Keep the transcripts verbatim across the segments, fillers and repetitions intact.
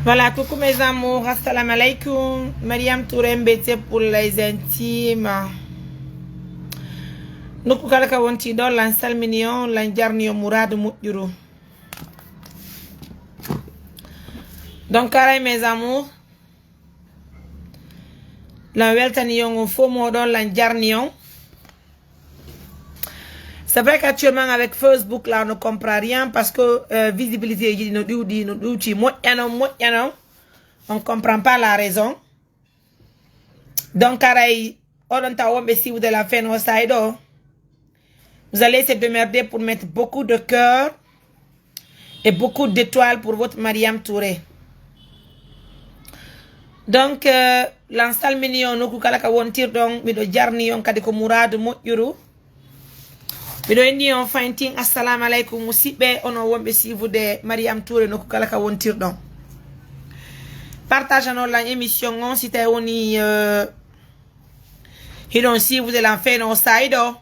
Voilà, coucou mes amours, assalamu alaikum. Mariam Touré Mbete pour les intimes. Nokku kala ka wonti ɗo, lan salmini on, lan jarni on muradu moƴƴuru. Donc, aray mes amours, lan weltani on, on fo moɗon, lan jarni on. C'est vrai qu'actuellement avec Facebook là, on ne comprend rien parce que euh, visibilité ji no ɗiwɗi, no ɗiwti, moƴƴano, moƴƴano. On comprend pas la raison. Donc, aray, oɗon taw wonɓe suivre de la fin o sayi ɗo. Vous allez se démerder pour mettre beaucoup de cœur et beaucoup d'étoiles pour votre Mariam Touré. Donc, euh, lan salmini on nokku kala ka wontirɗon, miɗo jarni on kadi ko muradu moƴƴuru. Miɗo inni on fayntin, assalamu alaikum musidɓe, onon wonɓe suivre de Mariam Touré nokku kala ka wontirɗon. Partage non lan émission on si tawi woni euh, hiɗon suivre de lan fin o sayi ɗo.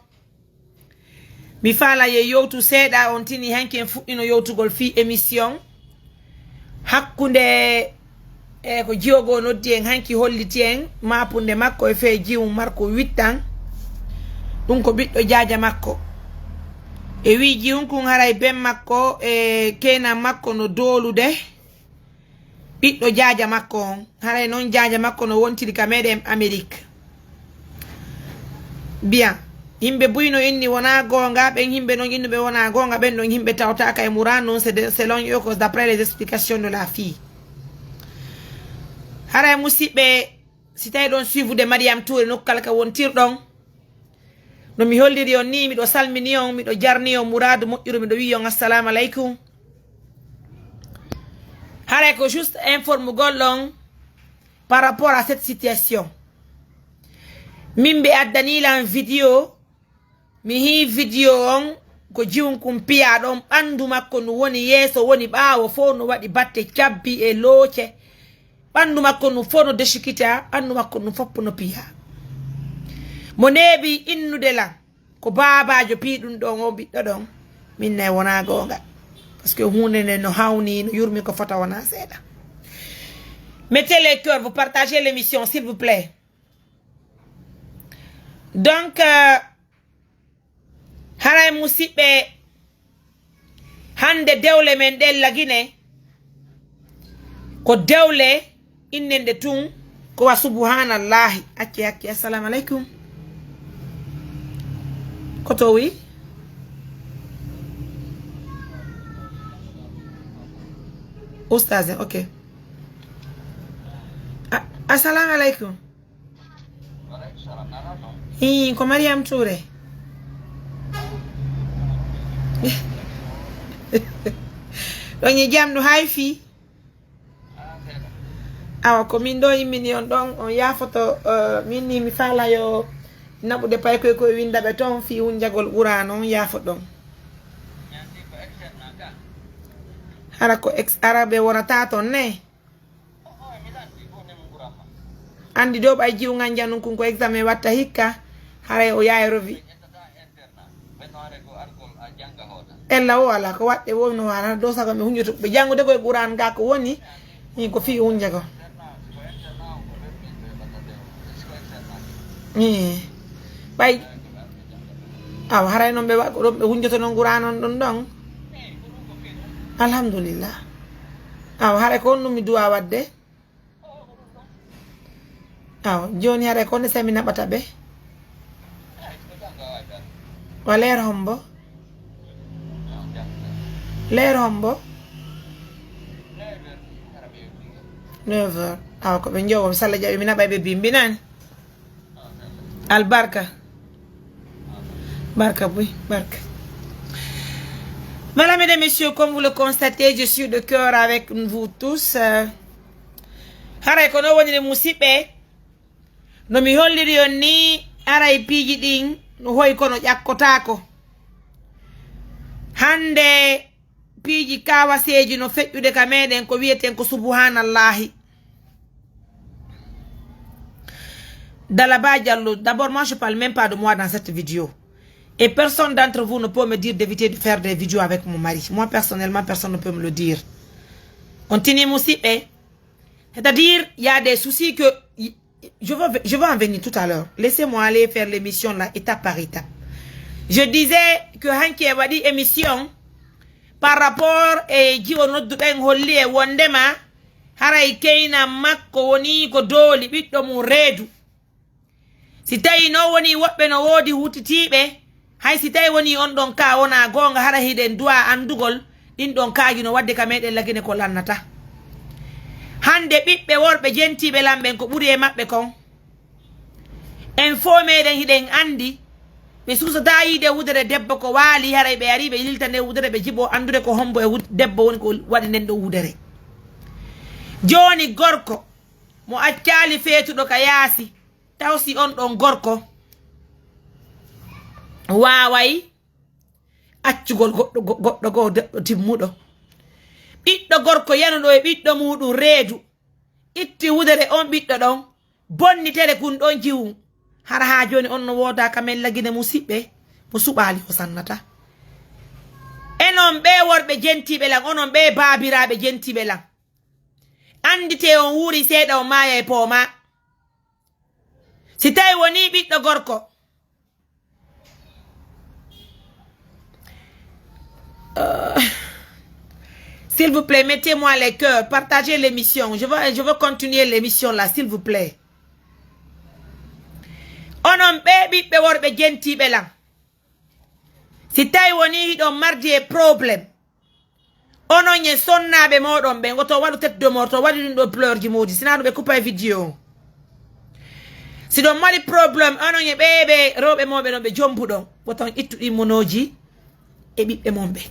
Mi faala ye yewtu seeɗa, on tini hanki en fuɗɗino yewtugol fii émission. Hakkunde e ko jiwo goo noddi en hanki holliti en maapunde makko e fee jiwun Marko wittan. Ɗum ko ɓiɗɗo jaaja makko. E wii jiwun kun haray ben makko e keenan makko no doolude. Ɓiɗɗo jaaja makko on, haray non jaaja makko no wontiri ka meɗen Amérique. Bien. Yimɓe buy no inni wona goonga, ɓen yimɓe non innuɓe wona goonga, ɓen ɗon yimɓe tawtaka e mura non, c'est de- selon eux cause d'après les explications de la fille. Haray musidɓe, si tawi ɗon suivre de Mariam Touré nokku kala ka wontirɗon, no mi holliri on ni, miɗo salmini on, miɗo jarni on muradu moƴƴuru, miɗo wi'i on assalamu alaikum. Haray ko juste informugol on par rapport à cette situation. Min ɓe addani lan vidéo, mi hii vidéo on ko jiwun kun piya ɗon, ɓandu makko no woni yeeso, woni ɓaawo, fof no waɗi batte cabbi e looce. Ɓandu makko ndun fof no deshikita, ɓandu makko ndun fof no piya. Mo neeɓi innude lan ko baabaajo piiɗun ɗon o ɓiɗɗo ɗon, min nay wona goonga. Parce que huunde nden no hawni, no yurmi ko fota wona seeɗa. Mettez les cœurs, vous partagez l'émission, s'il vous plaît. Donc, euh, haray musidɓe, hande dewle men ɗen lagine, ko dewle innen ɗe tun, ko wa subhanallahi. Acce, acce, assalamu alaikum. Ko to wi? Ustaz, ok. A- assalamu alaikum. Ii, ko Mariam Touré. Ɗon e jam, ɗo hay fii. Awa, ko min ɗo immini on ɗon, on yaafoto, eh, min ni mi faala yo naɓude paykoy koye windaɓe toon fii wunjagol Qur'an on, yaafo ɗon. Hara ko ex-, hara ɓe wonata toon ne? Andi ɗo ɓay jiwŋan janun kun ko examen watta hikka, haray o yahay rovi. Ella o ala ko waɗde, wowno wala ɗo sago mi hunjoto ɓe janngude koye Qur'an ga ko woni, min ko fii hunja ko. Ii. Ɓay, awa, haray noon ɓe wa-, ko ɗon ɓe hunjoto noon Qur'an on ɗon ɗon. Alhamdulillah. Awa, haray ko on ɗum mi duwa waɗde. Awa, jooni haray ko honde sami naɓata ɓe? Wa leer hombo? Leer hombo? Neuf heures. Awa, ko ɓe njowo, mi salla jaɓi, mi naɓay ɓe bimbi nani? Albarka. Barka buy, barka. Voilà, mesdames, messieurs, comme vous le constatez, je suis de cœur avec vous tous. Euh, haray ko no woniri musidɓe, no mi holliri on ni, aray piiji ɗin no hoy kono ƴakkotaako. Hande piiji kawaseeji no feƴƴude ka meɗen ko wiyeten ko subhanallahi. Dalaba Diallo, d'abord, moi, je parle même pas de moi dans cette vidéo. Et personne d'entre vous ne peut me dire d'éviter de faire des vidéos avec mon mari. Moi, personnellement, personne ne peut me le dire. On tini musidɓe, C'est-à-dire, il y a des soucis que je vais, je vais en venir tout à l'heure. Laissez-moi aller faire l'émission là, étape par étape. Je disais que hanki e waɗi émission par rapport e jiwo nodduɗen holli e wondema haray keyna makko woni ko dooli ɓiɗɗo mum reedu. Si tawi no woni woɓɓe no woodi hutitiiɓe, hay si tawi woni on ɗon ka wona goonga, hara hiɗen duwa anndugol ɗin ɗon kaaji no waɗde ka meɗen lagine ko lannata. Hannde ɓiɓɓe worɓe jentiiɓe lamɓen ko ɓuri e maɓɓe kon. En fof meɗen hiɗen anndi ɓe suusata yiide wudere debbo ko waali, haray ɓe ari ɓe yilta nde wudere ɓe jibo anndude ko hombo e wud- debbo woni ko waɗi nden ɗo wudere. Jooni gorko mo accaali feetuɗo ka yaasi, taw si on ɗon gorko waaway accugol goɗɗo go- goɗɗo goo de- timmuɗo. Ɓiɗɗo gorko yanuɗo e ɓiɗɗo muuɗum reedu, itti wudere on ɓiɗɗo ɗon, bonni tere kun ɗon jiwum. Hara haa jooni on no wooda ka men lagine musiɓɓe, mo suɓaali o sannata. Enon ɓee worɓe jentiiɓe lan, onon ɓee baabiraaɓe jentiiɓe lan, annditee on wuuri seeɗa on maaya e pooma. Si tawi woni ɓiɗɗo gorko, Euh, s'il vous plaît, mettez-moi les cœurs, partagez l'émission. Je veux, je veux continuer l'émission là, s'il vous plaît. Onon ɓee ɓiɓɓe worɓe jentiiɓe lan, si tawi woni hiɗon mardi e problème, onon e sonnaaɓe mooɗon ɓen, woto waɗu tête de mort, to waɗi ɗum ɗo pleurji moodi, sinaa ɗum ɓe kuppay vidéo on. Si ɗon mari problème, onon e ɓee ɓe rewɓe mooɓe ɗon ɓe jombuɗon, woton ittu ɗin monooji e ɓiɓɓe mon ɓe.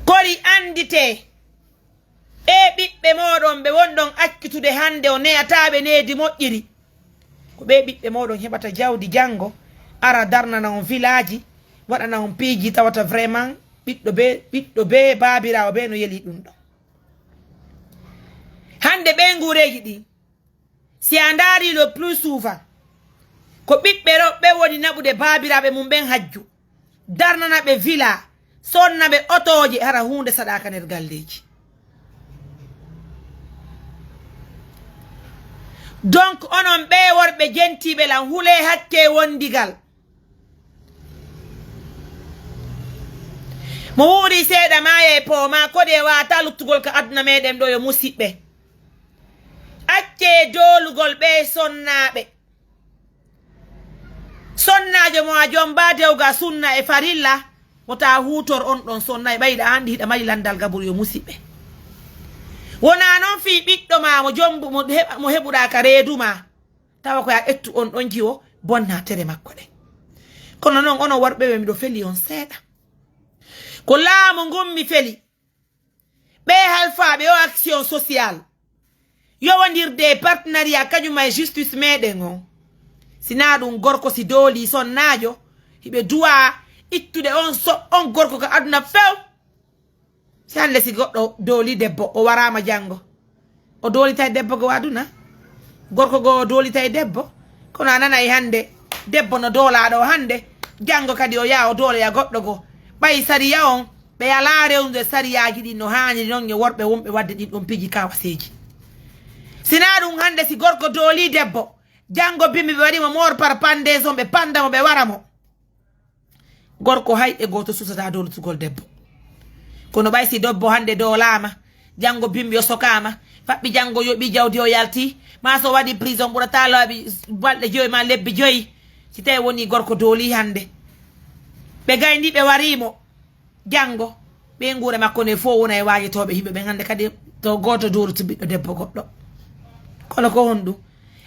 Kori annditee, ɓee ɓiɓɓe mooɗon ɓe wonɗon accitude hannde o neyataaɓe needi moƴƴiri. Ko ɓee ɓiɓɓe mooɗon heɓata jawdi janngo, ara darnana on vilaaji, waɗana on piiji tawata vraiment ɓiɗɗo bee, ɓiɗɗo bee baabiraawo bee no yeli ɗum ɗon. Hannde ɓee nguureeji ɗin, si a ndaari le plus souvent, ko ɓiɓɓe rewɓe woni naɓude baabiraaɓe mum ɓen hajju, darnana ɓe villa, sonna ɓe otooje, hara huunde saɗaaka nder galleeji. Donc, onon ɓee worɓe jentiiɓe lan, hulee hakkee wondigal. Mo wuuri seeɗa maaya e pooma, kode waata luttugol ka aduna meɗen ɗo yo musiɓɓe. Accee doolugol ɓee sonnaaɓe. Sonnaajo mo a jomba dewga sunna e farilla, wota huutor on ɗon sonna e ɓayɗa anndi hiɗa mari lanndal gaburu yo musiɓɓe. Wona noon fii ɓiɗɗo ma mo jombu, mo heɓ-, mo heɓuɗa ka reedu ma. Tawa ko a ƴettu on ɗon jiwo bonna tere makko ɗen. Kono noon onon worɓe ɓe miɗo feli on seeɗa. Ko laamu ngun mi feli. Ɓee halfaaɓe o action social yowondirde e partenariat kañum e justice meɗen on. Sinaa ɗum gorko si dooli sonnaajo, hiɓe duwa ittude on so-, on gorko ka aduna few. Si hannde si goɗɗo dooli debbo, o waraama janngo. O doolitay debbo go aduna. Gorko go o doolitay debbo. Kono a nanay hannde, debbo no doolaaɗo hannde, janngo kadi o yaa o dooloya goɗɗo go. Ɓay sariya on, ɓe alaa rewnude sariyaaji ɗin no haaniri non e worɓe wonɓe waɗde ɗin ɗon piiji kawaseeji. Sinaa ɗum hannde si gorko dooli debbo, janngo bimbi ɓe waɗi mo mort par pendaison, ɓe panda mo, ɓe wara mo. Gorko hay e gooto suusata dooltugol debbo. Kono ɓay si debbo hannde doolaama, janngo bimbi o sokaama, faɓɓi janngo yoɓi jawdi o yalti, maa so waɗi prison ɓurata laabi balɗe joyi maa lebbi joyi. Si tawi woni gorko dooli hannde, ɓe gayni ɓe wari mo, janngo ɓe nguure makko nde fof wona e waajotooɓe yimɓe ɓen hannde kadi to gooto doolutu ɓiɗɗo debbo goɗɗo. Kono ko honɗum?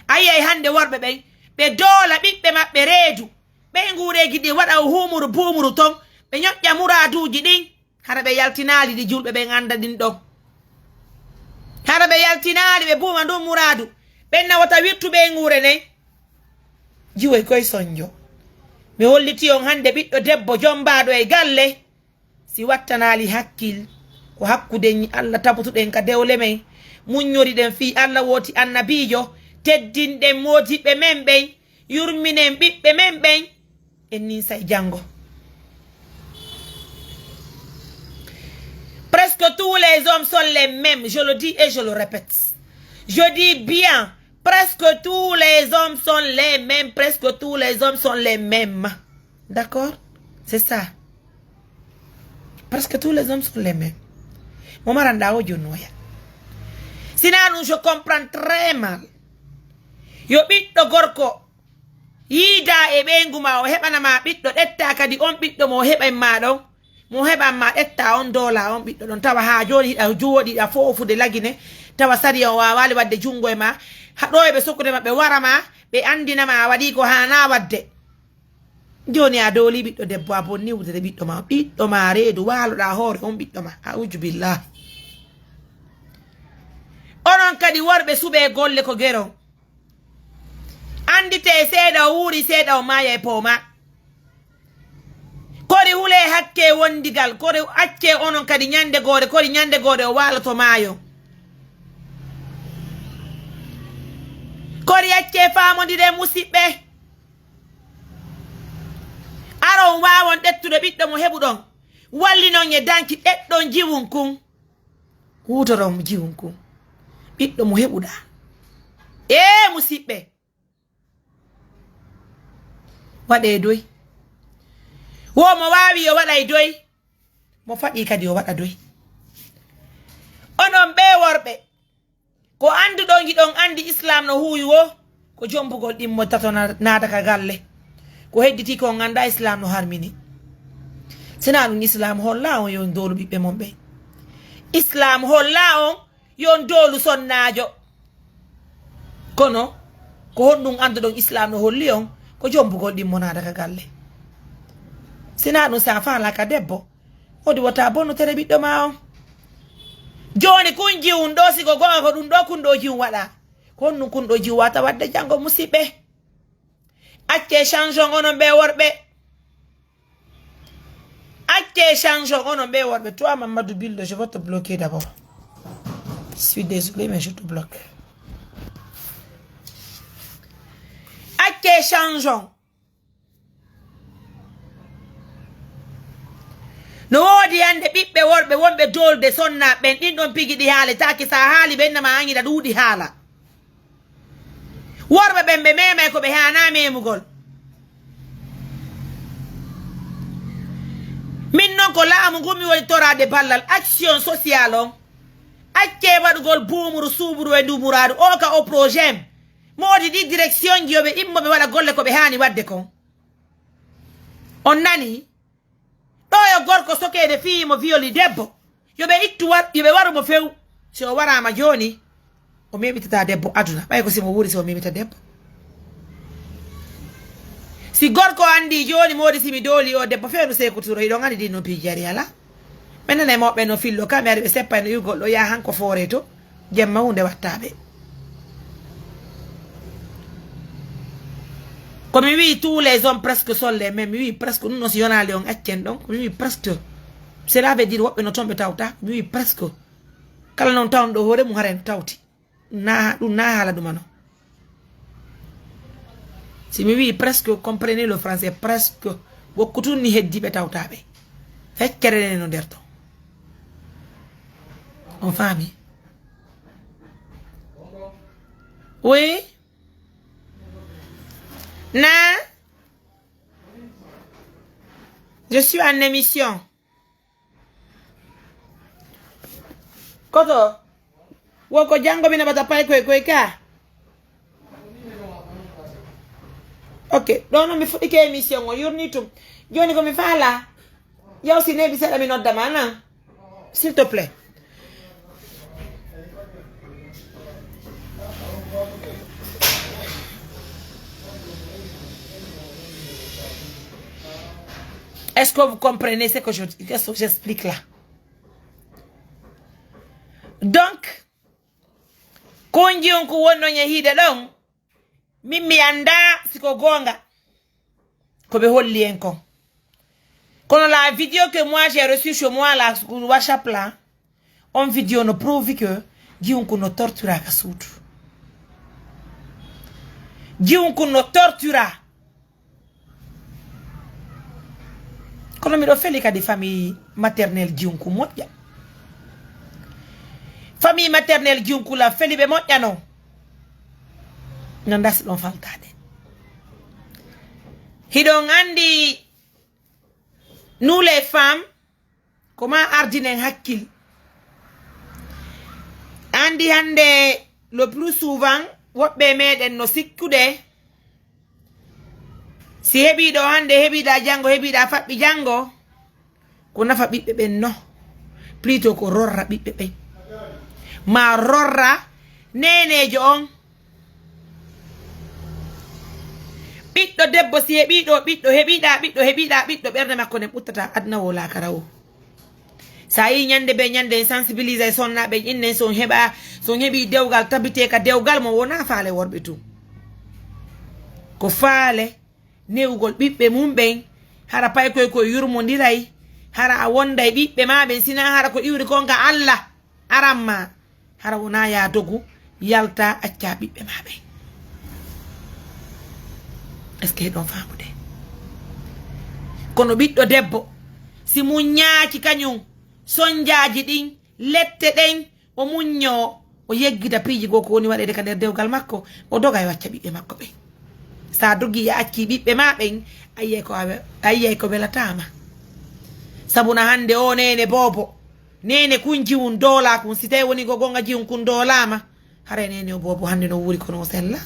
A yiyay hannde worɓe ɓen, ɓe doola ɓiɓɓe maɓɓe reedu. Ɓey nguureeji ɗin waɗa o huumuru buumuru ton, ɓe ñoƴƴa muraaduuji ɗin, hara ɓe yaltinaali ɗi juulɓe ɓen annda ɗin ɗon. Hara ɓe yaltinaali ɓe buuma ndun muraadu, ɓen na wota wirtu ɓey nguure nden. Jiwoy koy sonjo. Mi holliti on hannde ɓiɗɗo debbo jombaaɗo e galle, si wattanaali hakkil, ko hakkude ñi Allah tabutuɗen ka dewle men, muññoriɗen fii Allah wooti annabiijo, teddinɗen moodiɓɓe men ɓen, yurminen ɓiɓɓe men ɓen, en ninsay janngo. Presse Presque tous les hommes sont les mêmes. Je le dis et je le répète. Je dis bien, presque tous les hommes sont les mêmes. Presque tous les hommes sont les mêmes. D'accord? C'est ça. Presque tous les hommes sont les mêmes. Mo maranda o jonnoya. Sinon, nous, je comprends très mal. Yo ɓiɗɗo gorko yiida e ɓeyngu ma, o heɓana ma ɓiɗɗo, ƴetta kadi on ɓiɗɗo mo o heɓan ma ɗon, mo o heɓan ma, ƴetta on, doola on ɓiɗɗo ɗon, tawa haa jooni hiɗa jooɗi, hiɗa foofude lagine, tawa sariya o waawaali waɗde junngo e ma, haa ɗo e ɓe sokkude ma, ɓe wara ma, ɓe anndina ma a waɗi ko haanaa waɗde. Jooni a dooli ɓiɗɗo debbo, a bonni wudere ɓiɗɗo ma, ɓiɗɗo ma reedu, waaloɗaa hoore on ɓiɗɗo ma. A'uuzu billahi. Onon kadi worɓe, suɓee golle ko geron. Annditee seeɗa o wuuri, seeɗa o maaya e pooma. Kori hulee hakkee wondigal, kori accee onon kadi ñande goore, kori ñande goore o waaloto maayo. Kori accee faamondiree, musiɓɓe. Aron waawon ƴettude ɓiɗɗo mo heɓuɗon, wallinon e danki, ƴeɗɗon jiwun kun, huutoron jiwun kun. Ɓiɗɗo mo heɓuɗaa. Ee, musiɓɓe. Waɗee doy. Wo mo waawi yo waɗay doy. Mo faɗi kadi o waɗa doy. Onon ɓee worɓe, ko annduɗon, hiɗon anndi Islaam no huuwi wo, ko jombugol ɗimmo tato na-, naata ka galle. Ko hedditi ko on anndaa Islaam no harmini. Sinaa ɗum Islaam hollaa on yo on doolu ɓiɓɓe mon ɓe. Islaam hollaa on yo on doolu sonnaajo. Kono, ko honɗum annduɗon Islaam no holli on, ko jombugol ɗimmo naata ka galle. Sinaa ɗum, si a faalaa ka debbo, woodi wota bonno tere ɓiɗɗo ma on. Jooni kun jiwun ɗo, si ko goonga ko ɗum ɗo kun ɗo jiwun waɗa. Ko honɗum kun ɗo jiwun wata waɗde janngo, musiɓɓe? Accee change on onon ɓe worɓe. Accee change on onon ɓe worɓe. Toi, Mamadou Billo, je vais te bloquer d'abord. Je suis désolé, mais je te bloque. Accee change on. No woodi hannde ɓiɓɓe worɓe wonɓe doolde sonnaaɓe ɓen, ɗin ɗon pigi ɗi haaletaake, so a haali ɓe, innama an hiɗa ɗuuɗi haala. Worɓe ɓen ɓe meemay ko ɓe haanaa meemugol. Min non ko laamu ngun mi woni toraade ballal, action sociale on. Accee waɗugol buumuru suuɓuru e ndu muraadu, o ka o projet. Moodi ɗi direction ji yo ɓe immo ɓe waɗa golle ko ɓe haani waɗde kon. On nani? Ɗo yo gorko sokeede fii mo violi debbo. Yo ɓe ittu war-, yo ɓe waru mo few. Si o waraama jooni, o meeɓitataa debbo aduna. Ɓay ko si mo wuuri si o meeɓita debbo. Si gorko anndi jooni moodi si mi dooli o debbo, feeru Seeku Tuuro, hiɗon anndi ɗin non piiji ari alaa. Men nana e mawɓe no fillo ka, mi ari ɓe seppa no yugol ɗo, yaa hanko foore to. Jemma hunde wattaɓe. Ko mi wi'i tous les hommes presque sont les mêmes. Mi wi'i presque, ɗum non si yonaali on accen ɗon. Ko mi wi'i presque. Cela veut dire woɓɓe no toon ɓe tawta. Mi wi'i presque. Kala non tawno ɗo hoore mum haray no tawti. Na, ɗum na haala ɗuma non. Si mi wi'i presque, comprenez le français, presque. Wokku tun ni heddi ɓe tawta ɓe. Feccere ne no nder ton. On faami? Oui? Na? Je suis en émission. Koto? Wo ko janngo mi naɓata pay koy koy ka? Ok, ɗo non mi fuɗɗike émission o, yurni tum. Jooni ko mi faala. Yaw si neeɓi seeɗa mi nodda ma, nan. S'il te plaît. Est-ce que vous comprenez ce que je, ce que j'explique là? Donc, ko on jiyon ko wonno ñahiide ɗon, min mi anndaa si ko goonga ko ɓe holli en kon. Kono la vidéo que moi j'ai reçue chez moi, la, sur WhatsApp là, on vidéo no prouve que Jiwunku no tortura ka suudu. Jiwunku no tortura. Kono miɗo feli kadi famille maternelle Jiwunku moƴƴa. Famille maternelle Jiwnkula feli ɓe moƴƴano. No ndasi ɗon faltaade. Hiɗon anndi nous les femmes, ko ma ardinen hakkil. Anndi hannde, le plus souvent, woɓɓe e meɗen no sikkude, si heɓii ɗo hannde, heɓiɗaa janngo, heɓiɗaa faɓɓi janngo, ko nafa ɓiɓɓe ɓen no. Plutôt ko rorra ɓiɓɓe ɓen. Ma rorra neeneejo on. Ɓiɗɗo debbo, si heɓii ɗo ɓiɗɗo, heɓiɗaa ɓiɗɗo, heɓiɗaa ɓiɗɗo, ɓernde makko nden ɓuttata aduna wo laakara wo. Sa yii ñande be ñande en sensibilise e sonnaaɓe en, innen si on heɓa, si on heɓii dewgal tabitee ka dewgal mo, wonaa faale worɓe tun. Ko faale newugol ɓiɓɓe mum ɓen, hara paykoy koy yurmondiray, hara a wonday ɓiɓɓe maa ɓen, sinaa hara ko iwri kon ka Alla aran maa, hara wonaa yaa dogu, yaltaa, accaa ɓiɓɓe maa ɓen. Est-ce que hiɗon faamude? Kono ɓiɗɗo debbo, si mun ñaaki kañun, sonjaaji ɗin, lette ɗen, o muññoo, o yeggita piiji goo ko woni waɗeede ka nder dewgal makko, o doga e wacca ɓiɓɓe makko ɓen. Sa dogii a accii ɓiɓɓe maa ɓen, a yiyay ko a we-, a yiyay ko welataama. Sabu na hannde o neene boobo, neene kun jiwun doolaa kun, si tawii woni ko gonga jiwun kun doolaama, haray neene o boobo hannde no wuuri kono o sella.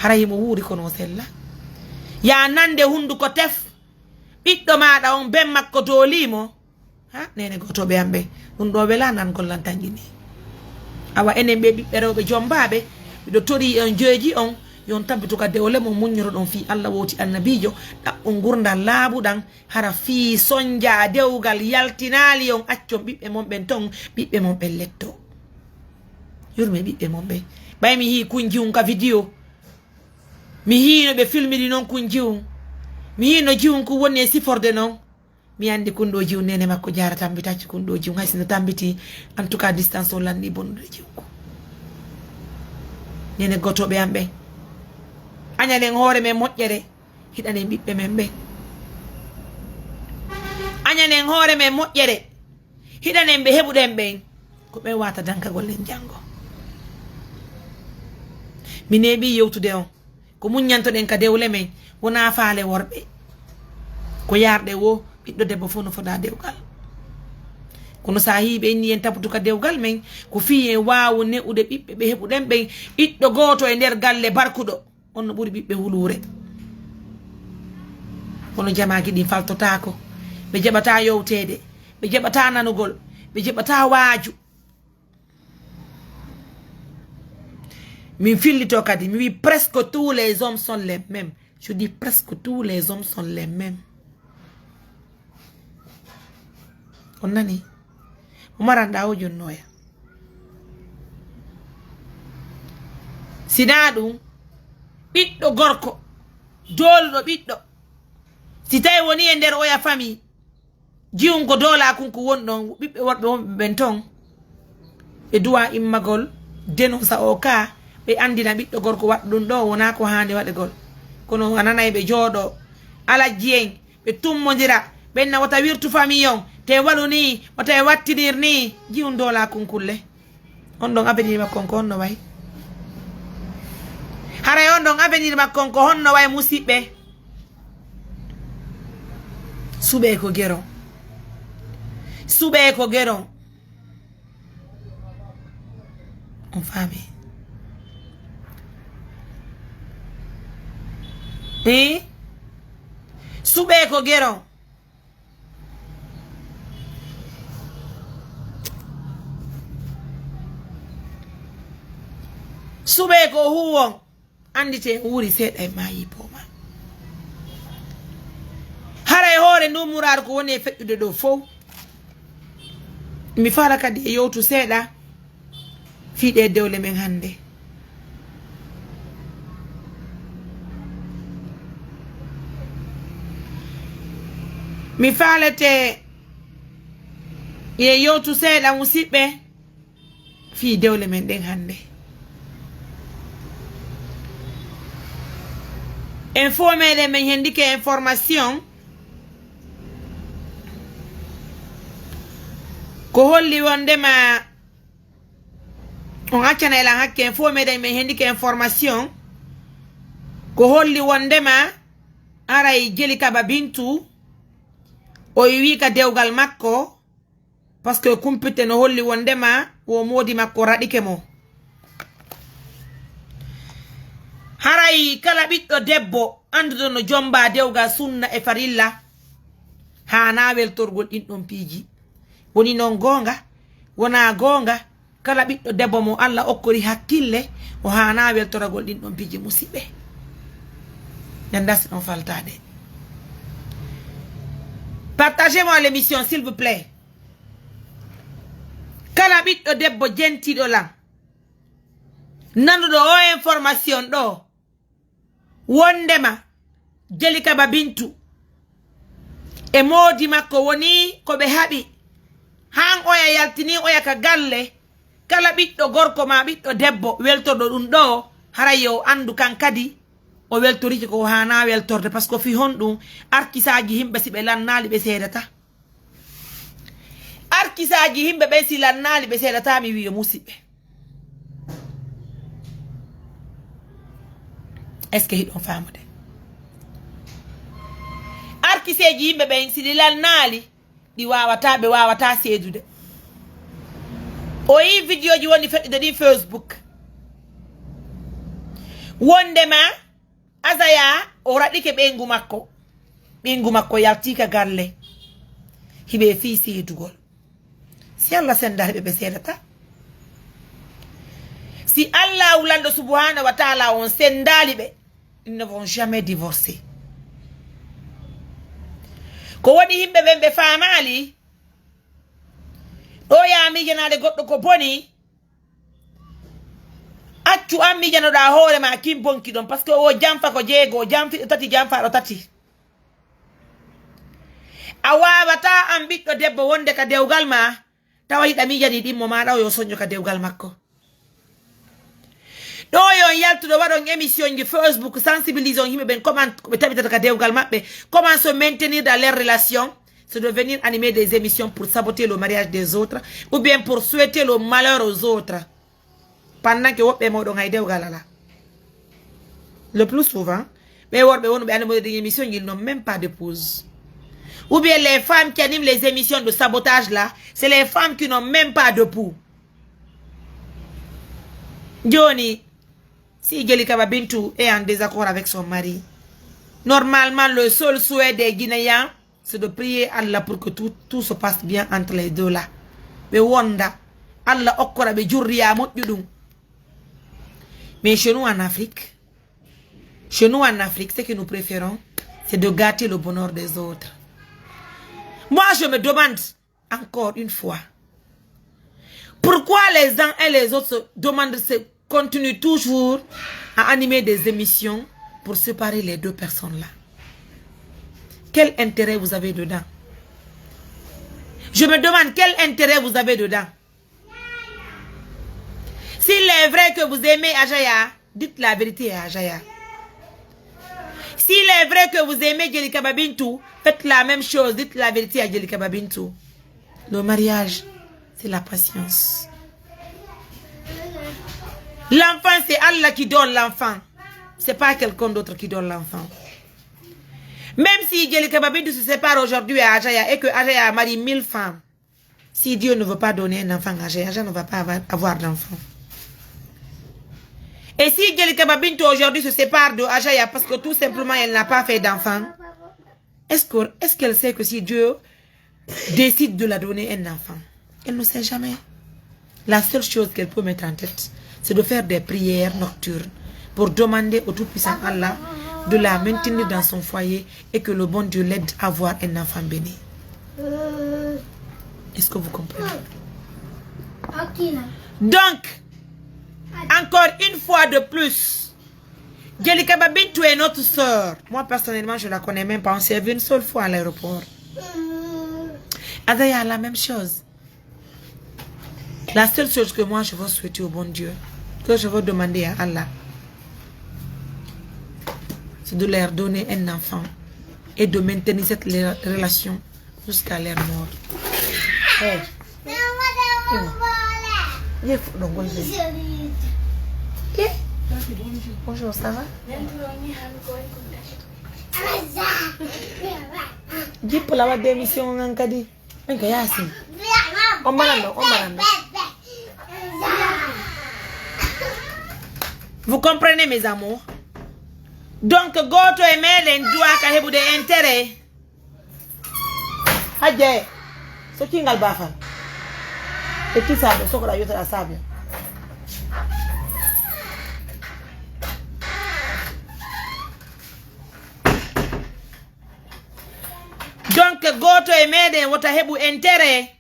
Haray himo wuuri kono o sella. Yaa nande hunnduko tef, ɓiɗɗo maaɗa on ben makko doolii mo. Ha, neene gootooɓe am ɓen, ɗum ɗoo welaa nangol lan tanƴini. Awa enen ɓee ɓiɓɓe rewɓe jommbaaɓe, miɗo torii on, jeeji on, yo on tabbitu ka dewle mon, muññotoɗon fii Alla wooti Annabiijo, ɗaɓɓon ngurndan laaɓuɗan, hara fii sonjaa dewgal yaltinaali on, accon ɓiɓɓe mon ɓen ton, ɓiɓɓe mon ɓen lettoo. Yurmee ɓiɓɓe mon ɓen. Ɓay mi hii kun jiwun ka vidéo, mi hii no ɓe filmiri non kun jiwun, mi hii no jiwun kun woni e siforde non. Mi anndi kun ɗoo jiwun neene makko Jaara tambitacci kun ɗoo jiwun, hay si no tambiti, en tout cas, distance o lanni bonnude jiwun kun. Neene gootooɓe am ɓen, añanen hoore men moƴƴere, hiɗanen ɓiɓɓe men ɓen. Añanen hoore men moƴƴere, hiɗanen ɓe heɓuɗen ɓen. Ko ɓen wata dankagol en janngo. Mi neeɓii yewtude on. Ko muññantoɗen ka dewle men, wonaa faale worɓe. Ko yaarɗe wo, ɓiɗɗo debbo fof no fodaa dewgal. Kono so a hii ɓe inni en taputu ka dewgal men, ko fii en waawu ne'ude ɓiɓɓe ɓe heɓuɗen ɓen, ɓiɗɗo gooto e nder galle barkuɗo, on no ɓuri ɓiɓɓe wuluure. Kono jamaaji ɗin faltotaako, ɓe jaɓataa yowteede, ɓe jaɓataa nanugol, ɓe jaɓataa waaju. Min fillito kadi, mi wi presque tous les hommes sont les mêmes. Je dis presque tous les hommes sont les mêmes. On nani? Mo maranɗaa o jonnoya. Sinaa ɗum, ɓiɗɗo gorko, dooluɗo ɓiɗɗo, si tawi woni e nder oya famille, jiwun ko doolaa kun ko woni ɗon, ɓiɓɓe worɓe wonɓe ɓen ton, ɓe duwa immagol, dénoncer o cas, ɓe anndina ɓiɗɗo gorko waɗɗo ɗum ɗo wonaa ko haani waɗegol. Kono a nanay ɓe jooɗo, alajji en, ɓe tummondira, ɓen na wota wirtu famille on, te waɗu ni, wota e wattinir ni, jiwun doolaa kun kulle. On ɗon avenir makko on ko honno way? Haray on ɗon avenir makko on ko honno way, musiɓɓe? Suɓee ko geron. Suɓee ko geron. On faami? Eh? Suɓee ko geron. Suɓee ko huwon. Anndite en wuuri seeɗa e maayi pooma. Hara e hoore nduu muraaru ko woni e feƴƴude ɗoo fow. Mi fala kadi e yewtu seeɗa fii ɗee dewle men hannde. Mi faalete e yewtu seeɗa, musiɓɓe, fii dewle men ɗen hannde. Info meɗen men hendike information. Ko holli wondema, on accana elan hakke, en fof meɗen, min hendike information. Ko holli wondema aray Jeli Kaba Bintu, o iwi ka dewgal makko, parce que kumpite no holli wondema wo moodi makko raɗike mo. Haray kala ɓiɗɗo debbo annduɗo no jomba dewgal sunna e farilla, haana weltorgol ɗin ɗon piiji. Woni non goonga? Wonaa goonga. Kala ɓiɗɗo debbo mo Allah okkori hakkille, o haana weltoragol ɗin ɗon piiji, musiɓɓe. Nanda si ɗon faltaade. Partagez-moi l'émission, s'il vous plaît. Kala ɓiɗɗo debbo jentiiɗo lan, nanuɗo o information ɗo, wondema Jeli Kaba Bintu e moodi makko woni ko ɓe haɓi. Han oya yaltini oya ka galle, kala ɓiɗɗo gorko ma ɓiɗɗo debbo weltorɗo ɗum ɗo, haray yo o anndu kan kadi o weltorike ko o haana weltorde, parce que fii honɗum? Arkisaaji yimɓe si ɓe lannaali ɓe seedata. Arkisaaji yimɓe ɓen si lannaali ɓe seedata, mi wi'i yo musiɓɓe. Est-ce que hiɗon faamude? Arkiseeji yimɓe ɓen si ɗi lannaali, ɗi waawataa, ɓe waawataa seedude. O yii vidéoji woni feƴƴude ɗin Facebook. Wondema Azaya o raɗike ɓeyngu makko. Ɓeyngu makko yaltii ka galle. Hiɓe fii seedugol. Si Allah senndaali ɓe, ɓe seedata. Si Allaahu lanɗo subhaanahu wa taala on senndaali ɓe, ils ne vont jamais divorcer. Ko woni yimɓe ɓen ɓe faamaali, ɗo yaa miijanaade goɗɗo ko boni, accu an miijanoɗaa hoore ma kin bonki ɗon, parce que o janfa ko jeego, o janfi ɗo tati, janfa ɗo tati. A waawataa an ɓiɗɗo debbo wonde ka dewgal ma, tawa hiɗa miijani ɗimmo maaɗa o yo soño ka dewgal makko. Ɗo yon yaltuɗo waɗon émission ji Facebook, sensibilise on yimɓe ɓen, comment ko ɓe taɓitata ka dewgal maɓɓe, comment se maintenir dans leur relation, c'est de venir animer des émissions pour saboter le mariage des autres ou bien pour souhaiter le malheur aux autres. Pendant que woɓɓe mooɗon hay dewgal alaa. Le plus souvent, ɓe worɓe wonɓe animer des émissions, ils n'ont même pas d'épouse. Ou bien les femmes qui animent les émissions de sabotage là, c'est les femmes qui n'ont même pas d'époux. Joni, si Jeli Kaba Bintu est en désaccord avec son mari, normalement, le seul souhait des Guinéens, c'est de prier Allah pour que tout, tout se passe bien entre les deux là. Ɓe wonda, Allah okkora ɓe jurriya moƴƴuɗum. Mais chez nous en Afrique, chez nous en Afrique, ce que nous préférons, c'est de gâter le bonheur des autres. Moi, je me demande, encore une fois, pourquoi les uns et les autres se demandent, se continuent toujours à animer des émissions pour séparer les deux personnes-là? Quel intérêt vous avez dedans? Je me demande quel intérêt vous avez dedans. S'il est vrai que vous aimez Ajaya, dites la vérité à Ajaya. S'il est vrai que vous aimez Jeli Kaba Bintu, faites la même chose, dites la vérité à Jeli Kaba Bintu. Le mariage, c'est la patience. L'enfant, c'est Allah qui donne l'enfant. C'est pas quelqu'un d'autre qui donne l'enfant. Même si Jeli Kaba Bintu se sépare aujourd'hui à Ajaya et que Ajaya marie mille femmes, si Dieu ne veut pas donner un enfant à Ajaya, Ajaya ne va pas avoir, avoir d'enfant. Et si Jeli Kaba Bintu aujourd'hui se sépare de Ajaya parce que tout simplement elle n'a pas fait d'enfant, est-ce que, est-ce qu'elle sait que si Dieu décide de la donner un enfant, elle ne sait jamais. La seule chose qu'elle peut mettre en tête, c'est de faire des prières nocturnes pour demander au Tout-Puissant Allah de la maintenir dans son foyer et que le bon Dieu l'aide à avoir un enfant béni. Est-ce que vous comprenez? Donc, encore une fois de plus, Jeli Kaba Bintu est notre sœur. Moi, personnellement, je la connais même pas. On s'est vu une seule fois à l'aéroport. Azaya, la même chose. La seule chose que moi je veux souhaiter au bon Dieu, que je veux demander à Allah, c'est de leur donner un enfant et de maintenir cette le-, relation jusqu'à leur mort. Hey. Ye fuɗɗo ngol de. Ye. Bonjour, ça va? Jippo la wadde émission ngan kadi. En ko Yaasin. On mbaɗan ɗo, on mbaɗan ɗo. Vous comprenez, mes amours? Donc, gooto e meɗen duwaka heɓude intérêt. Hajje, so kingal bafal. E ti sabe, so ko da yotara sabe. Donc, gooto e meɗen wota heɓu intérêt.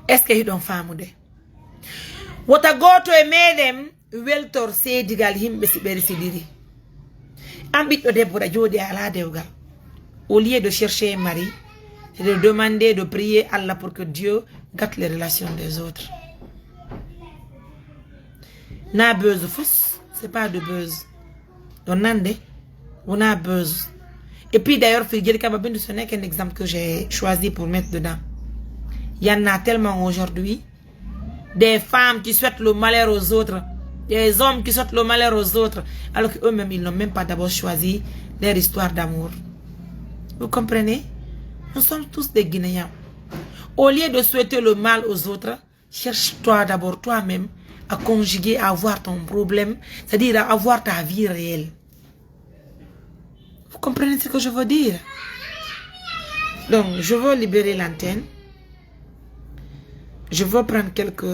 Est-ce que hiɗon faamude? Wota gooto e meɗen weltor seedigal yimɓe si ɓe residiri. An ɓiɗɗo debbo, ɗa jooɗi a alaa dewgal. Au lieu de chercher un mari, c'est de demander, de prier Allah pour que Dieu gâte les relations des autres. Na buzz fus, c'est pas de buzz. Ɗon nande, wona buzz. Et puis d'ailleurs, Firi Jeli Kaba Bindu, ce n'est qu'un exemple que j'ai choisi pour mettre dedans. Il y en a tellement aujourd'hui, des femmes qui souhaitent le malheur aux autres, des hommes qui souhaitent le malheur aux autres, alors qu'eux-mêmes, ils n'ont même pas d'abord choisi leur histoire d'amour. Vous comprenez? Nous sommes tous des Guinéens. Au lieu de souhaiter le mal aux autres, cherche-toi d'abord toi-même à conjuguer, à avoir ton problème, c'est-à-dire à avoir ta vie réelle. Vous comprenez ce que je veux dire? Donc, je veux libérer l'antenne. Je veux prendre quelques...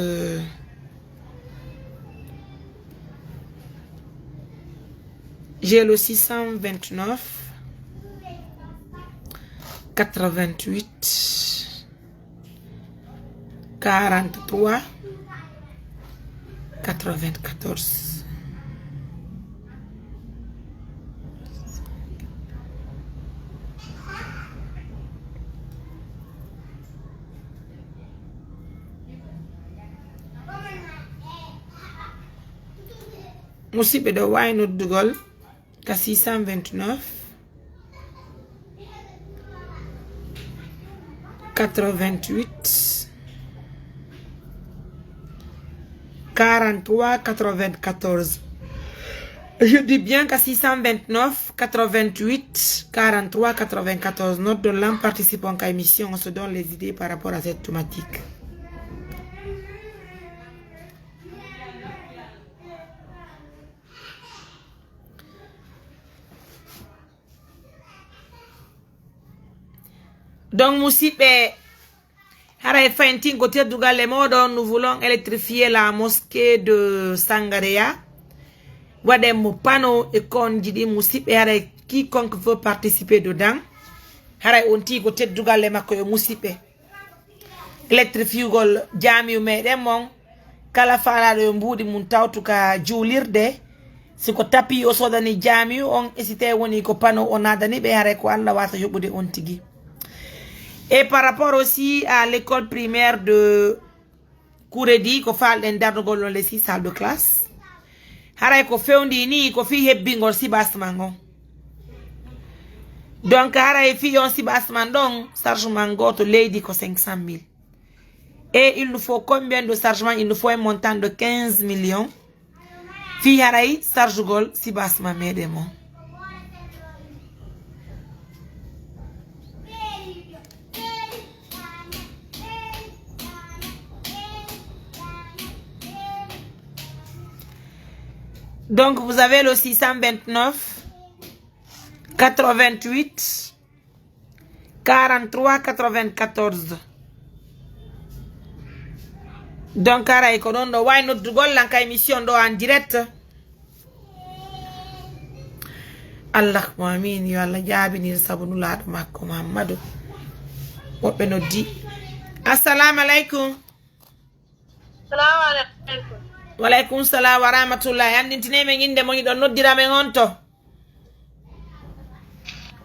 J'ai le six cent vingt-neuf, quatre-vingt-huit, quarante-trois, quatre-vingt-quatorze. Musidɓe, ɗo wawi noddugol ka six cent vingt-neuf, quatre-vingt-huit, quarante-trois, quatre-vingt-quatorze. Je dis bien ka six cent vingt-neuf, quatre-vingt-huit, quarante-trois, quatre-vingt-quatorze. Noddon lan, participons ka émission, on se donne les idées par rapport à cette thématique. Donc, musidɓe, haray fayntingo teddugal e mooɗon, nous voulons électrifier la mosquée de Sangareya. Waɗen mo panneau e konji ɗin, musidɓe, haray quiconque veut participer dedans. Haray on tigi ko teddugal e makko, yo musidɓe. Électrifiyugol jaamiyu meɗen mon, kala faalaaɗo yo mbuuɗi mum tawtu ka juulirde. Si ko tapi o soodani jaamiyu on, e si tawi woni ko panneau o naadani ɓe, haray ko Allah wata yoɓude on tigi. Et par rapport aussi à l'école primaire de Kuredi, ko faalɗen darnugol ɗon les six salles de classe. Haray ko fewndi ni ko fii hebbingol sibasman on. Donc, haray fii on sibasman ɗon, chargement gooto leydi ko cinq cent mille. Et il nous faut combien de chargement? Il nous faut un montant de quinze millions. Fii haray chargugol sibasman meɗen mon. Donc, vous avez le six cent vingt-neuf, quatre-vingt-huit, quarante-trois, quatre-vingt-quatorze. Donc, haray ko ɗon ɗo wawi noddugol lan ka émission ɗo en direct. Allahumma amin, yo Allah jaabinir sabu nulaaɗo makko Muhammadu. Woɓɓe noddi. Assalamu aleykum. Salamu aleykum. Waleykum salam wa rahmatullahi. Anndintinee men innde mon, hiɗon noddira men on to?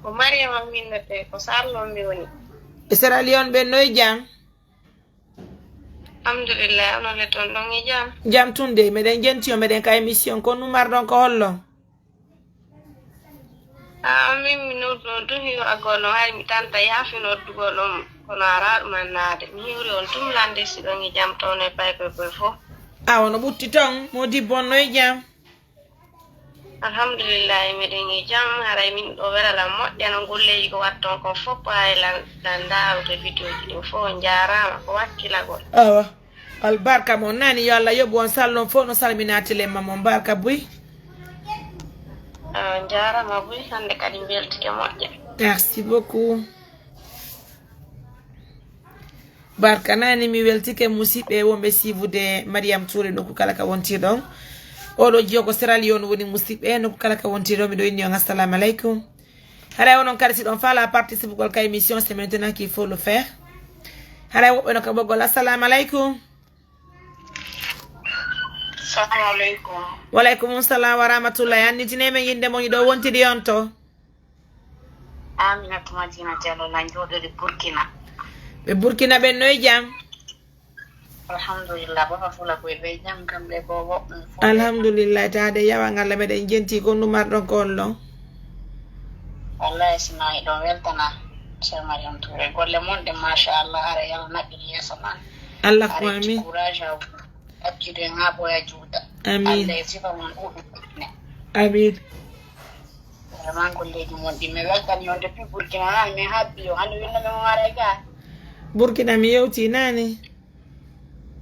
Ko Mariama min noddee, ko Sarlon mi woni. E Sierra Leone ɓen no e jam? Alhamdulillah, onon le ton ɗon e jam? Jam tun dey, meɗen jenti on, meɗen ka émission. Ko numar ɗon ko hollo? Ah, min mi noddu on tun hiwragol on, hari mi tanta yaafi noddugol on, kono araa ɗum annaade. Mi hiwri on tun lande si ɗon e jam toon e paykoy koy fof. Awa no ɓutti ton, mo dibbo on no e jam? Alhamdulillahi, miɗen e jam. Haray min ɗo welalan moƴƴa no golleeji ko watton kon fof, hay lan, lan ndaarode vidéoji ɗin fof. On njaaraama, ko wakkilagol. Awa. Albarka mon nani, yo Allah yoɓu on, sallon fof no salmina telemma mon, barka buy. Ah, on njaaraama buy, hannde kadi mbeltike moƴƴa. Merci beaucoup. Barka nani, mi weltike musidɓe wonɓe siifude Mariam Touré nokku kala ka wontirɗon. Oɗo jiyo ko Sierra Leone woni musidɓe nokku kala ka wontirɗon, miɗo inni on assalamu aleykum. Haray onon kadi si ɗon faala participugol ka émission, c'est maintenant qu'il faut le faire. Haray woɓɓe no ka ɓoggol, assalamu aleykum. Salamu aleykum. Waleykum salam wa rahmatullahi. Annditine men innde mon, hiɗo wontiri on to? Aminata Madina Diallo, lan jooɗori Burkina. Ɓe Burkina ɓen no e jam? Alhamdulillah, baba fula koye ɓe jam, kamɓe bo woɓɓe fof. Alhamdulillah, taade yawa ngalla meɗen jenti, ko numar ɗon ko on ɗon? Wallahi sina hiɗon weltana Cheikh Mariam Touré, golle mon ɗe machallah, hara yalla naɓɓiri yeeso man. Allah ko amin. Courage à vous. Accude en ha ɓoya juuta. Amin. Allah e sifa mon ɗuɗɗum. Amin. Vraiment golleeji mon ɗi mi weltani on depuis Burkina nani mi habbi o hande winno mi on aray ga. Burkina mi yewti nani.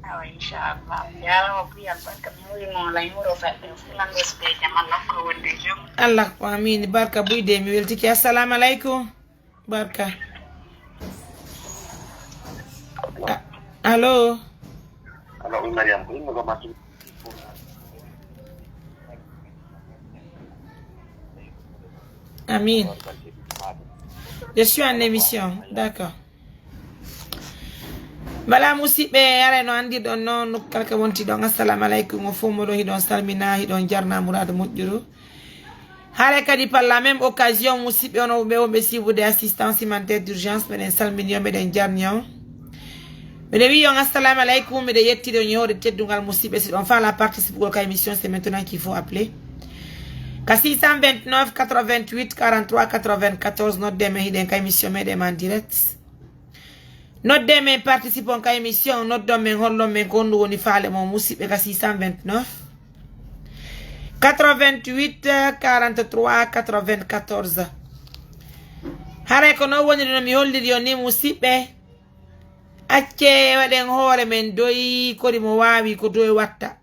Awa inchallah. Yarama buy albarka mi wurino la yuro faɗɗe fulandes ɓe jam Allah ko wonde jom. Allah ko amin, barka buy de mi weltiki. Assalamu aleykum. Barka. A- Allô. Allô, oui, Mariam, ko yimɓe ko Martin. Amin. Je suis en émission. D'accord. Voilà, musidɓe, haray no anndirɗon noon, nokku kala ka wonti ɗon. Assalamu aleykum, o fof moɗon hiɗon salmina, hiɗon jarna muraadu moƴƴuru. Haray kadi par la même occasion, musidɓe, onon ɓe wonɓe siifude assistance humanitaire d'urgence, meɗen salmini on, meɗen jarni on. Miɗo wi'i on assalamu aleykum, miɗo yettiri on e hoore teddungal musidɓe, si ɗon faala participugol ka émission, c'est maintenant qu'il faut appeler. Ka six cent vingt-neuf quatre-vingt-huit quarante-trois quatre-vingt-quatorze, nodde men, hiɗen ka émission meɗen en direct. Nodde men, participon ka émission, noddon men, hollon men ko honɗum woni faale mon, musidɓe, ka six cent vingt-neuf quatre-vingt-huit quarante-trois quatre-vingt-quatorze. Haray ko non woniri no mi holliri on ni, musidɓe. Accee waɗen hoore men doyi, kori mo waawi ko doyi watta.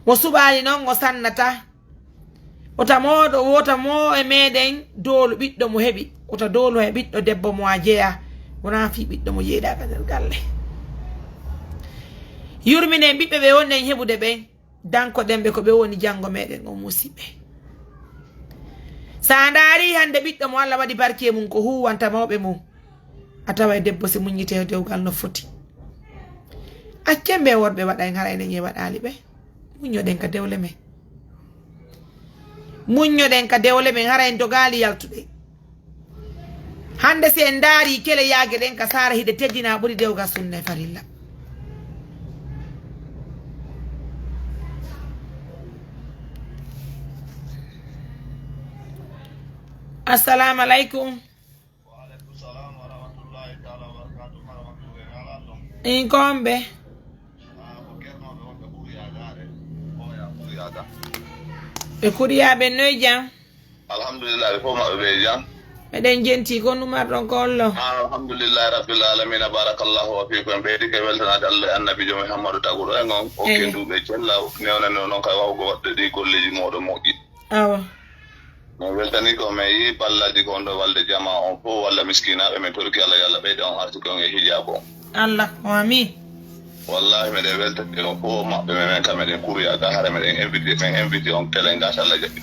Mo suɓaali non o sannata. Wota mooɗo, wota mo e meɗen doolu ɓiɗɗo mo heɓi. Wota doolu he ɓiɗɗo debbo mo a jeya. Wona fii ɓiɗɗo mo jeyɗa ka nder galle. Yurminen ɓiɓɓe ɓe wonɗen heɓude ɓen. Dankoɗen ɓe ko ɓe woni janngo meɗen on, musidɓe. Sa ndaari hannde ɓiɗɗo mo Allah waɗi barke mum ko huwanta mawɓe mum. A tawa e debbo si muññitee dewgal no foti. Accen ɓe worɓe waɗa en hara enen e waɗaali ɓe. Muññoɗen ka dewle men. Muññoɗen ka dewle men hara en dogaali yaltude. Hannde si en ndaari kele yaage ɗen ka saara hiɗe teddina ɓuri dewgal sunna e farilla. Assalamu aleykum. Wa aleykum salam wa rahmatullahi taala wa barakatuh. Mara makko ɓe ngalanɗon. In ko on ɓe? Ah, ko kernooɓe wonɓe Kuriyaaga are. Oya Kuriyaaga. Ɓe Kuriyaaɓe noy jam? Alhamdulillah, ɓe fof maɓɓe ɓe jam. Meɗen jenti, ko numarɗon ko hollo? Ah, alhamdulillahi rabbil alamina, barakallahu wa fikum. En ɓeydike weltanaade Allah e annabiijo Muhammadu taguɗo en on. Okke duuɓe cella, newna noon kay wawgo waɗde ɗi golleeji mooɗon moƴƴi. Awa. Min weltanii ko min yii ballaaji ko on ɗo walde jamaa on fof walla miskinaaɓe, min torki Allah yo Allah ɓeyda on arsike on e hijaabu on. Allah ko amin. Wallahi meɗen weltanii on fof maɓɓe, min kam meɗen Kuriyaaga hara meɗen invité, min invité on télé ngaa so Allah jaɓi.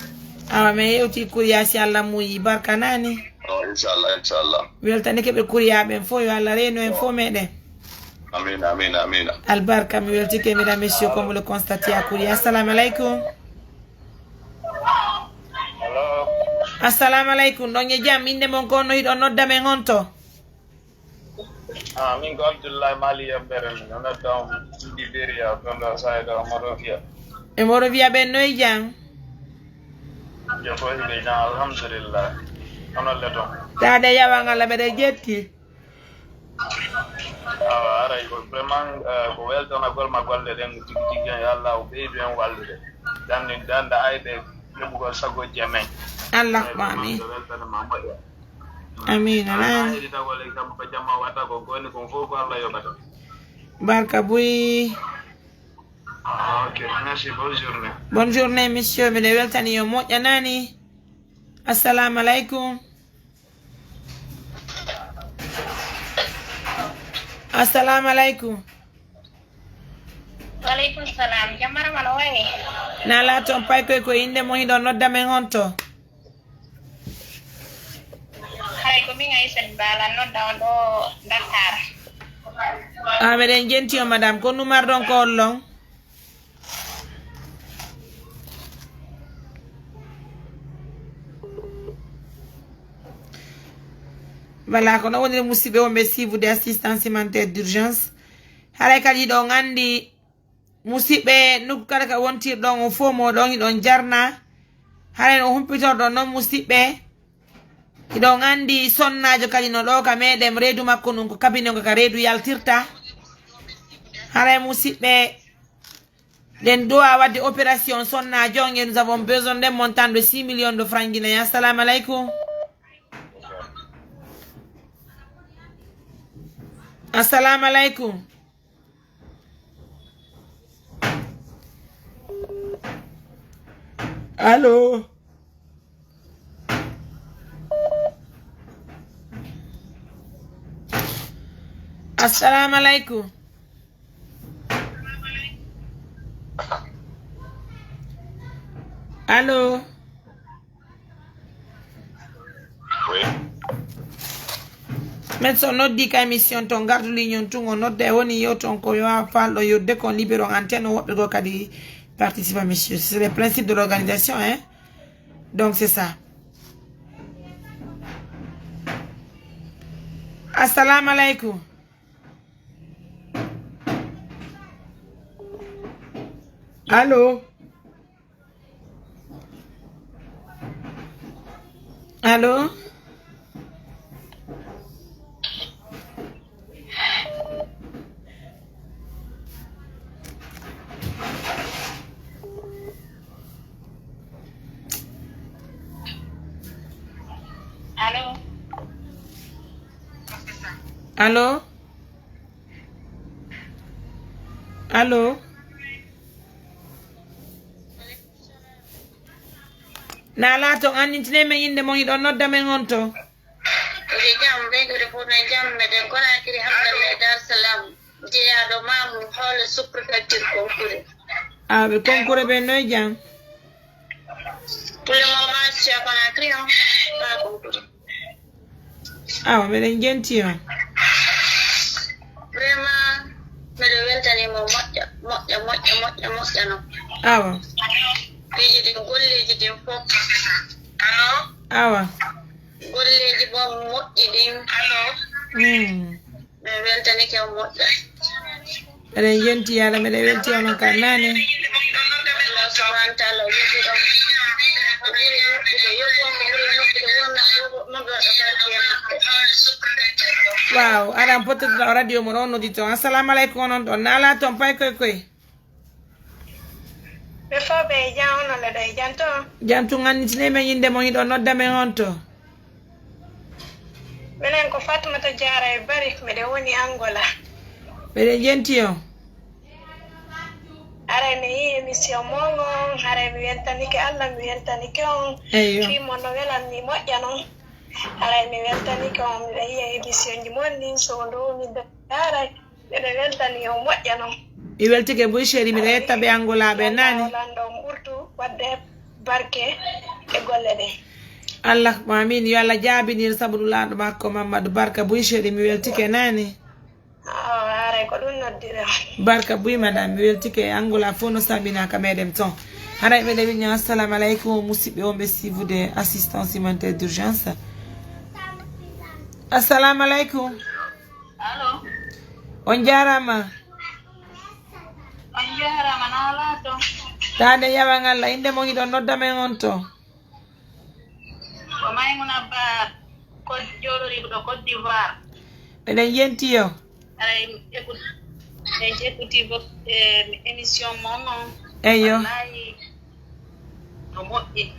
Awa min yewti Kuriya si Allah muyi barka nani. O inchallah, inchallah. Weltanike ɓe Kuriya ɓen fof yo Allah reeno en fof meɗen. Amina, amina, amina. Albarka, mi weltike, mesdames, messieurs, comme vous le constatez, a Kuri. Assalamu alaikum. Hello. Assalamu alaikum. Ɗon e jam, innde mon ko, no hiɗon nodda men honto? Ah, min ko Abdullahi Mali Yambere, mi nodda on Liberiya, ɗon ɗo Sayda Morovia. E Morovia ɓen no e jam? Jam ko hiɓe jam, alhamdulillah. Onon le ton? Taade yawan Allah, meɗen jetti. Awa, aray ko vraiment, eh, ko weltanagol ma golle ɗen tigi tigi, yo Allah o ɓeydu en wallude. Dande, dande ayɓe heɓugol sagojji amen. Allah ko amin. Weltana ma moƴƴa. Amin. Ala heɗitagol e kam ko jamma watta ko goni kon fof ko Allah yoɓata. Barka buy. Ah, ok, merci, bonne journée. Bonne journée, monsieur. Miɗo weltani yo moƴƴa nani. Assalamu alaikum. Assalamu alaikum. Walaikum salam. Jamma no wayi? Na laato on pay koy ko innde mo hiɗo nodda men honto? Hay ko min Aisha Bala nodda on ɗo Dakar. Ah, meɗen jenti on madame. Ko numar ɗon ko ollon? Voilà, kono wonde musidɓe wonɓe suivre de assistance humanitaire d'urgence. Haray kadi ɗon anndi musidɓe nokku kala ka wontirɗon o fof mo ɗon hiɗon jarna. Haray no humpitorɗon noon musidɓe. Hiɗon anndi sonnaajo kadi no ɗo ka meɗen reedu makko ndun ko cabinet ngo ka reedu yaltirta. Haray musidɓe ɗen ɗo a wadde opération sonnaajo on et nous avons besoin d'un montant de six millions de francs guinéens. Assalamu alaikum. Assalamu alaikum. Allo. Assalamu alaikum. Allo. Oui. Men so noddi ka émission to ngardu ligne on tun o nodda e woni yo ton ko yo a falɗo yo de kon libéro antenne o woɓɓe go kadi participa monsieur. C'est le principe de l'organisation, hein. Donc c'est ça. Assalamu alaikum. Allo. Allo. Allo. Allo. Allo. Na laato on anndintine men innde mon, hiɗon nodda men honto? Nde jam, ɓeydude fof no jam, meɗen Konakiri, Hamdallah e Dar Salam, jeyaaɗo Mamour, hoolo sous-préfecture Konkure. Ah, ɓe Konkure ɓe no e jam? Pour le moment, je suis à Conakry, hein, pas Konkure. Awa, meɗen jenti on. Vraiment, miɗo weltani mo moƴƴa, moƴƴa, moƴƴa, moƴƴa, moƴƴa non. Awa. Piiji ɗin, golleeji ɗin fof. Awa. Golleeji bon moƴƴi ɗin. Hmm. Mi weltanike on moƴƴa. Eɗen yonti, yo Allah, meɗen welti onon ka nane. Allah subhanahu wa ta'ala o yiɗi ɗon. O ɓuri moƴƴude, yo ɗum ko ɓuri moƴƴude wonna maɓɓe waɗa barke e maɓɓe. Waaw, aɗan pottotoɗa o radio mo ɗon noddi toon. Assalamu aleykum, onon ɗon. Naala toon pay koy koy. Ɓe fof ɓe e jam, onon le ɗo e jam toon? Jam tun, annditine men innde mon, hiɗon nodda men on to? Minen ko Fatmata Diarra e Bari, miɗen woni Angola. Miɗen jenti on. Haray mi yii émission mon on, haray mi weltanike Allah, mi weltanike on. Eyyo. Fii mo no welanmi moƴƴa non. Haray mi weltanike on, miɗa yiya émission ji mon ɗin, so o ɗo mi daaray. Miɗo weltani on moƴƴa non. Mi weltike buy chéri, miɗo yetta ɓe Angola ɓe nani. Lanɗo on ɓurtu wadde barke e golle ɗen. Allah ko amin, yo Allah jaabinir sabu nulaaɗo makko Mamadou Barka buy chéri, mi weltike nani. Awa, haray Ko ɗum noddire. Barka buy madame, mi weltike. Angola fof no salminaaka meɗen ton. Haray meɗen wiñña assalamu aleykum, musidɓe wonɓe siifude assistance humanitaire d'urgence. Assalamu aleykum. Allo. On jaaraama. On jaaraama, na alaa ton. Taade yawan Allah, innde mon hiɗon nodda men on to? Ko Maymuna Ba, ko jooɗoriiɗo Côte d'Ivoire. Meɗen yenti yo. Aray, écoute, en écouti votre, eh, émission mon on. Eyyo. Wallahi, no moƴƴi.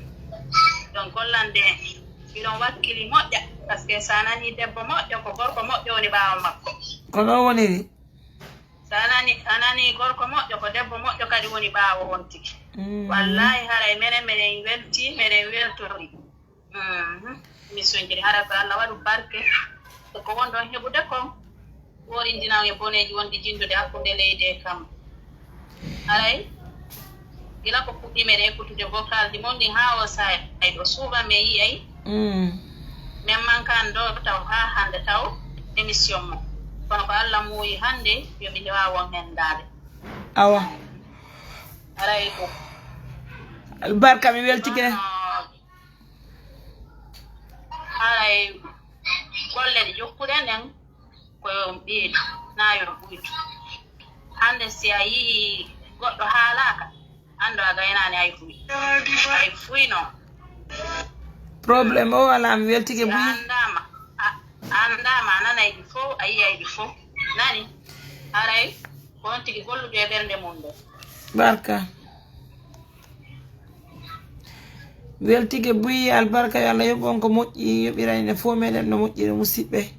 Donc, gollande, miɗon wakkili moƴƴa. Parce que sa nani debbo moƴƴo, ko gorko moƴƴo woni ɓaawo makko. Ko ɗo woniri. Sa nani, a nani gorko moƴƴo, ko debbo moƴƴo kadi woni ɓaawo on tigi. Mm. Wallahi, haray menen, meɗen welti, meɗen weltori. Mhm. Émission ji ɗi, hara ko Allah waɗu barke. E ko wonɗon heɓude kon, worindinan e boneeji wonɗi jinndude hakkunde leydi e kam. Haray, gila ko puɗɗi meɗen ekkutude vocal ji mon ɗin haa o saay, ay ɗo suuba me yi'ay. Mm. Men man kan ɗo taw haa hannde taw émission mo. Kono ko Allah muuyi hannde, yo mi waaw on henndaade. Awa. Haray ko. Albarka, mi weltike. Ah, haray golle ɗe jokkuɗen ɗen, ko yo ɓeydu, na yo ɓuydu. Hannde si a yii goɗɗo haalaaka, anndu a gaynaani hay fuy. Hay fuy non. Problème o alaa, mi weltike si buy. Anndaama, a, anndaama, a nanay ɗi fof, a yiyay ɗi fof. Nani? Haray ko on tigi golluɗo e ɓernde mum nde. Barka. Weltike buy, albarka, yo Allah yoɓu on ko moƴƴi, yoɓirayne fof meɗen no moƴƴiri, musidɓe.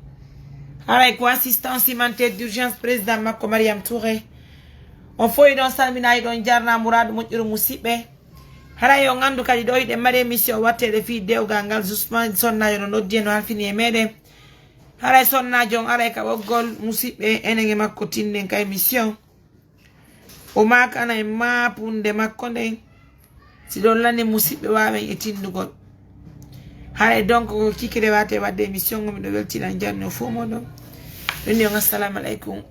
Haray ko assistance humanitaire d'urgence président makko Mariam Touré. On fof hiɗon salmina, hiɗon jarna, muraadu moƴƴuru, musidɓe. Haray on anndu kadi ɗo hiɗen mari émission watteede fii dewgal ngal, justement sonnaajo no noddi en, no halfini e meɗen. Haray sonnaajo on aray ka ɓoggol, musidɓe, enen e makko tinden ka émission. O maakana en maapunde makko nden. Si ɗon lani, musidɓe, waawen e tindugol. Haray donc ko kikire waate wadde émission o, miɗo weltina janno fof moɗon. Ɗum ni on assalamu aleykum.